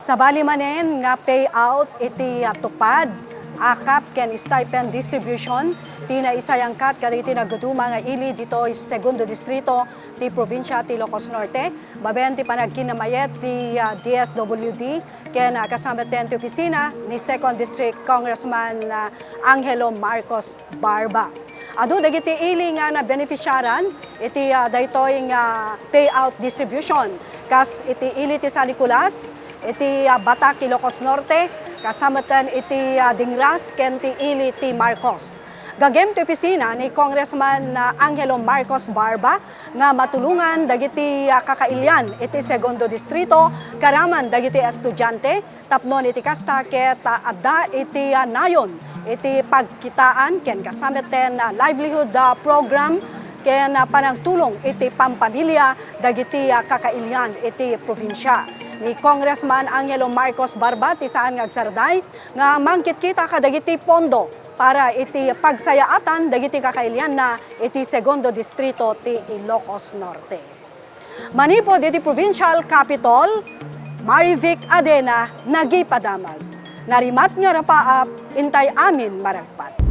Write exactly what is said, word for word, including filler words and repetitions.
Sabali manen nga payout iti, ah, tupad, akap ken stipend distribution ti naisayangkat kadagiti nagduduma nga ili ditoy Segundo Distrito ti probinsya ti Ilocos Norte, babaen ti panagkinnamayet ti, ah, D S W D ken, ah, kasametten ti opisina ni Second District Congressman, ah, Angelo Marcos Barba. Adu dagiti ili nga nabenefisiaran iti, ah, daytoy nga payout distribution, kas iti ili ti San Nicolas, iti, ah, Batac, Ilocos Norte, kasametten iti, ah, Dingras ken ti ili ti Marcos. Gagem ti opisina ni Congressman, ah, Angelo Marcos Barba nga matulongan dagiti, ah, kakailian iti Segundo Distrito, karaman dagiti estudiante, tapno iti kasta ket, ah, adda iti, ah, nayon iti pagkitaan ken kasametten, ah, livelihood, ah, program ken, ah, panangtulong iti pampamilia dagiti, ah, kakailian iti probinsya. Ni Congressman Angelo Marcos Barba ti saan nga agsardeng nga mangkitkita kadagiti pondo para iti pagsayaatan dagiti kakailianna iti Segundo Distrito ti Ilocos Norte. Manipud iti Provincial Capitol, Marivic Adena, nagipadamag. Narimat nga rapaap, intay amin maragpat.